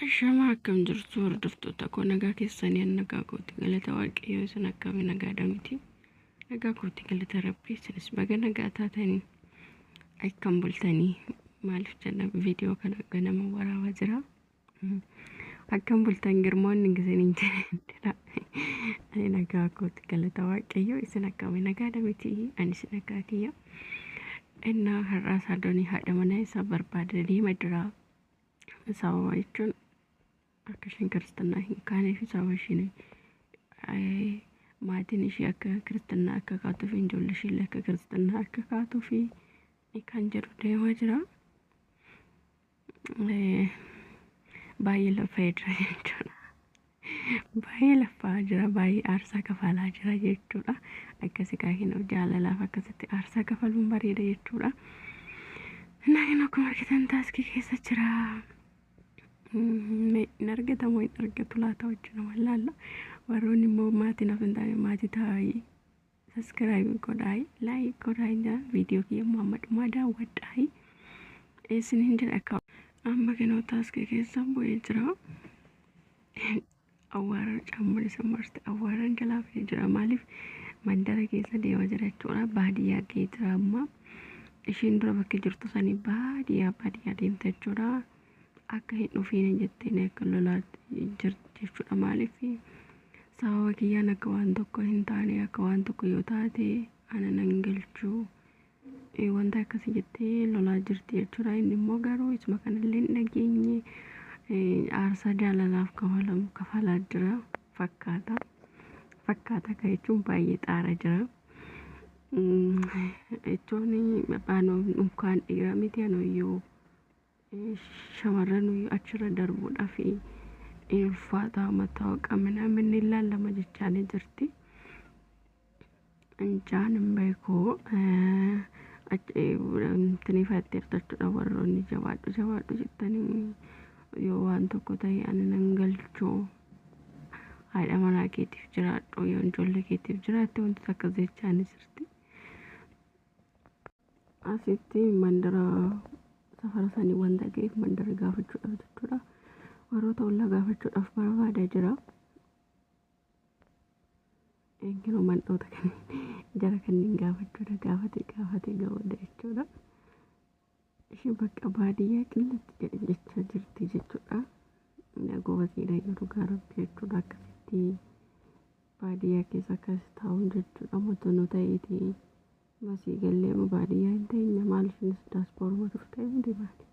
Ashamaa, akkam jirtu hordoftoota koo? Nagaa keessanii? An nagaa kooti, galata Waaqayyoo. Isin akkamii, nagaadha miti? Nagaa kooti, galata Rabbii. Isinis baga nagaa taatanii. Akkam bultanii? Maaliif jenna, viidiyoo kana ganama waraabaa jira. Akkam bultan girmoonni isiniin jedha. Ani nagaa kooti, galata Waaqayyoo. Isin akkamii, nagaadha miti? Anis nagaa kiyya. Innaa har'aa Saadoonii haadha manaa isaa barbaada deema jira. Sababa jechuun akka isheen kiristinnaa hin kaanee fi sababa isheen maatiin ishee akka kiristinnaa akka kaatuu fi ijoollee ishee illee akka kiristinnaa akka kaatuu fi kan jedhu deemaa jira. Baay'ee lafaa jira jechuudha. Baay'ee lafaa jira, baay'ee aarsaa kafalaa jira jechuudha. Akkasi kaakin jaalalaaf akkasitti aarsaa kafaluun bareeda jechuudha. Innaa akkuma argitan taaskii keessa jira. Hin argatamu, hin argatu laata? Wajjin nama laalla. Warroonni immoo maatii naaf hin taane maatii ta'aa, subscribe godhaa, like godhaa jira. Viidiyoo kiyya immoo amma dhumaa daawwadhaa. Isin hin jedha, akka amma kinoo taaskii keessa bu'ee jira. Awwaara caammaan isa marste awwaaraan jalaa fidee jira. Maaliif mandara keessa deemaa jira jechuudha. Baadiyyaa ga'ee jira amma. Isheen dura bakka jirtu sanii baadiyyaa baadiyyaa deemte jechuudha. Akka hin dhufiin jetteen akka lolaatti jirti jechuudha. Maaliif sababa kiyyaan akka waan tokko hin taane, akka waan tokko yoo taate ana nan galchuu, wanta akkasii jettee lolaa jirti jechuudha. Inni immoo garuu isuma kanallee hin dhageenye, aarsaa jaalalaaf kafalamu kafalaa jira fakkaata. Fakkaata kan jechuun baay'ee xaara jira. Jechuun unkaan dhiiraa miti, anuyyuu shamarran achirra darbuudhaaf hin ulfaata, mattaawaqaa minaaminni ilaallama jechaanii jirti. Injaan hin beeku, intini fatteerta jechuudha. Warroonni jabaadhu jabaadhu jettanii, yoo waan tokko ta'e ani nan galchuu, haadha manaa keetiif jiraadhu, yoo ijoollee keetiif jiraatte, wantoota akkas jechaanii jirti. Asitti mandara safara sanii wanta ga'eef mandara gaafachuudhaaf jechuudha. Warroota ollaa gaafachuudhaaf barbaadaa jira. Eegginoo mandhoota kanneen jara kanneen gaafachuudha, gaafate gaafate ga'uudha jechuudha. Isheen bakka baadiyyaa qillatti jedhe jechaa jirti jechuudha. Gobaziidha yoo dhugaa Rabbi jechuudha, akkasitti baadiyyaa keessa akkas taa'uun jechuudha. Motonuu ta'eeti masii gallee baadiyyaa hin teenya, maal ishinis daaspooruma turte miti baadiyyaa.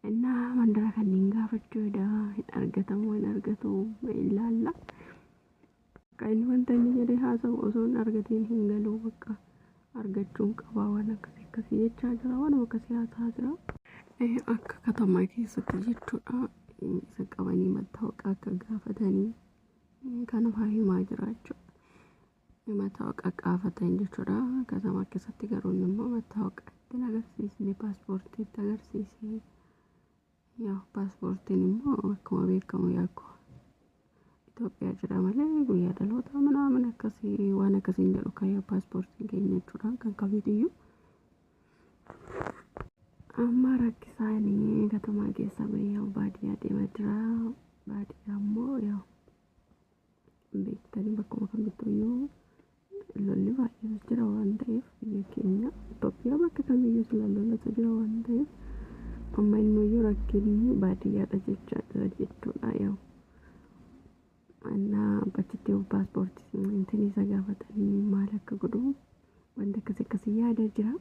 Innaa mandara kanneen gaafachuudha, hin argatamu, hin argatu ilaalla. Akka inni wanta inni jedhee haasa'u osoo hin argatiin hin galu, bakka argachuun qabaa, waan akkasii akkasii jechaa jira, waan akkasii haasa'aa jira. Akka katamaa keessatti jechuudha, isa qabanii mattaawaqaa akka gaafatanii kana fa'aa himaa jira jechuudha. Mattaawaqaa gaafatan jechuudha. Katamaa keessatti garuu inni immoo mattaawaqaa ittiin agarsiisne, paaspoortii itti agarsiise. Yaa paaspoortiin immoo akkuma beekamu yaakko Itoophiyaa jira malee guyyaa dhaloota minaamin akkasii waan akkasii hin jedhu kan yaa paaspoortiin keenya jechuudha, kan kamiitiyyuu. Amma rakkisaanii katamaa keessa bahee baadiyyaa deemaa jira. Baadiyyaa immoo yaa beektanii bakkuma kamittuyyuu lolli baay'eetu jira waan ta'eef, biyya keenya Itoophiyaa bakka kamiyyuu sila lolatu jira waan ta'eef, amma innuyyuu rakkinni baadiyyaadha jechaa jira jechuudha. Yaa annaa achitti paaspoortii intin isa gaafatanii maal akka godhu wanta akkasii akkasii yaada jira.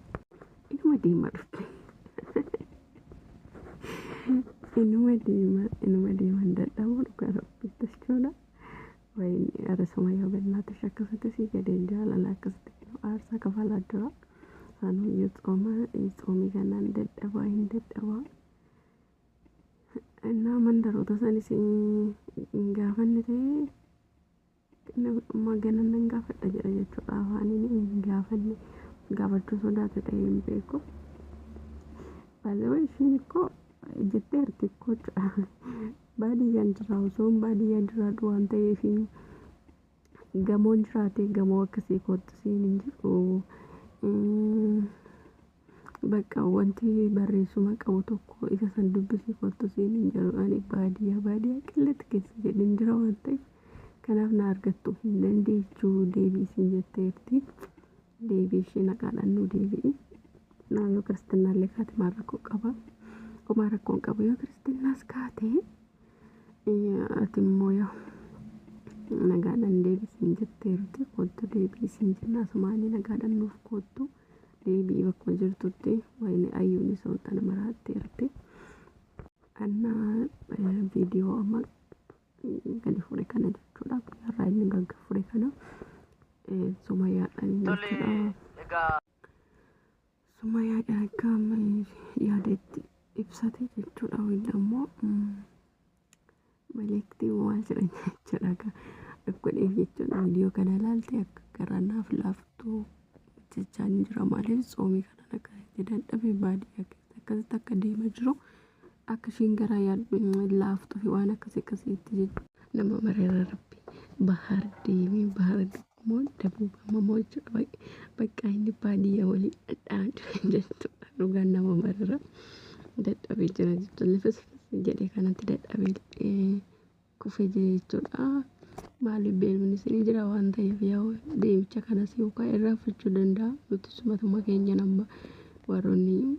Inuma deema dhufte. Inuma deema, inuma deema, hin dadhabu dhugaa Rabbitti jechuudha. Wayini arasuma yoo bennaatesh akkasitti si jedheen jaalala akkasitti aarsaa kafalaa jira. Sanuyyuu tsooma tsoomii kanaan dadhabaa hin dadhabaa. Innaa mandaroota sanis hin gaafanne ta'ee amma gana nan gaafadha jedha jechuudha. Afaaniin hin gaafanne, gaafachuu sodaate ta'ee hin beeku. Baay'ee ishiin ikkoo jetteerti ikkoo jechuudha. Baadiyyaan jira, osoo baadiyyaa jiraadhu waan ta'eef gamoon jiraate gamoo akkasii kootti siin hin jiru. Bakka wanti barreessuma qabu tokko isa san dubbisii kottu siin hin jedhu. Ani baadiyyaa baadiyyaa qilletti keessa jedhin jira waan ta'eef kanaaf na argattu hin dandeechuu deebii siin jetteerti. Deebii ishee naqaadhaan nu deebi'i. Naa yoo kiristinnaallee kaate maal rakkoo qaba? Homaa rakkoo hin qabu. Yoo kiristinnaas kaate ati immoo yaa nagaadhaan deebisiin jetteerti. Kottu deebiisiin jenna, asumaanii nagaadhaan nuuf kottu. Deebii bakkuma jirtutti wayini ayyuun isa wanta maraatteerti. Annaa viidiyoo amma gadi fure kana jechuudha. Guyyaarraa inni gagga fure kana Sumayyaadhaan jechuudha. Sumayyaadhaan akka amma yaada itti ibsate jechuudha. Wayini ammoo maleektii maal jedhan jechuudha. Godheef jechuudha. Viidiyoo kana ilaalte akka garaa naaf laaftuu jechaa ni jira. Maaliif tsoomii kanaan akka itti dadhabe, baadiyyaa keessa akkasitti akka deema jiru, akka isheen garaa laaftuu fi waan akkasii akkasiitti jechuudha. Nama mareera rabbi bahar deemee bahar immoo dabuuba moo jechuudha. Bakka inni baadiyyaa walii dhadhaa jira jechuudha. Dhugaan nama mareera dadhabee jira jechuudha. Lifis jedhee kanatti dadhabee kufee jira jechuudha. Maaliif beelmni isinii jira waan ta'eef yoo deemicha kanas yookaan irraanfachuu danda'a. Nuti sumatuma keenya nama warroonni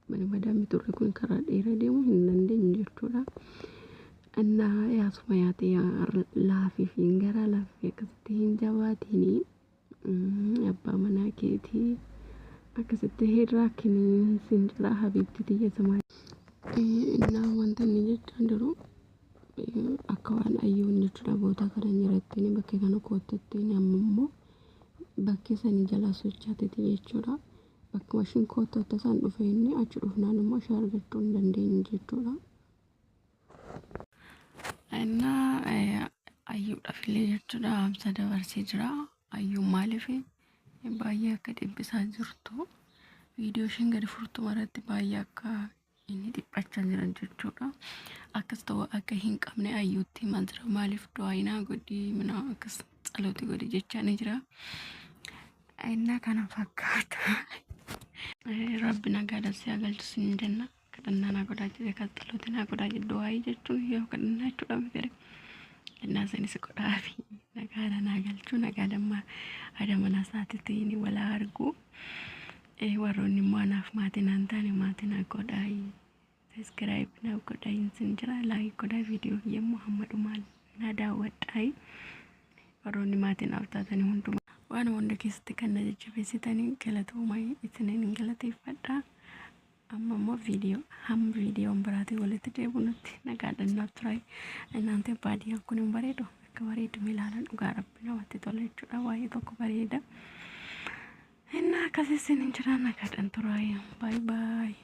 mana madaamii turre kun karaa dheeraa deemuu hin dandeenyu jechuudha. Innaa yaasuma yaate laafii fi garaa laafii akkasitti hin jabaatini, abbaa manaa keetii akkasitti hin rakkinii sin jira, habiibti tiyya sumaa. Innaa wanta inni jechaa jiru akka waan ayyuun jechuudha boota kana jirattiin bakkee kana koottattiin amma immoo bakkee sanii jalaa sochaateeti jechuudha. Bakkuma ishiin koottotte san dhufe, inni achi dhufnaan immoo ishee argachuu hin dandeenye jechuudha. Innaa ayyuudhaaf illee jechuudha hamsa dabarsee jira. Ayyuun maaliif baay'ee akka dhiphisaa jirtu, viidiyoo isheen gadi furtu maratti baay'ee akka inni dhiphachaa jiran jechuudha. Akkas ta'uu akka hin qabne ayyuutti himaa jira. Maaliif du'aayinaa godhi minaa akkas tsalooti godhi jechaa ni jira. Innaa kana fakkaata. Rabbi nagaadhaan si haa galchu siin jenna. Kadhannaa naa godhaa jedhe, kan tsalooti naa godhaa jedhe, du'aayii jechuun yoo kadhannaa jechuudha miti. Innaa sanis godhaa fi nagaadhaan haa galchu, nagaadhaan haadha manaa isaatiitiin walaa argu. Warroonni immoo anaaf maatii naan taane maatii naa godhaa. Subscribe naaf godhaa sin jira. Like godhaa, viidiyoo yommuu hamma dhumaa na daawwadhaa. Warroonni maatii naaf taatanii hundumaa waan hunda keessatti kan na jajjabeessitanii galatoomaa, isiniin galateeffadha. Amma immoo viidiyoo hamma viidiyoon biraatiin walitti deebinutti nagaadhaan naaf turaa. Inaante baadiyyaan kun hin bareedu, akka bareedu ilaalan, dhugaa rabbi namatti tola jechuudha. Baay'ee tokko bareeda. Innaa akkasii isin jira, nagaadhaan turaa. Baay'ee baay'ee.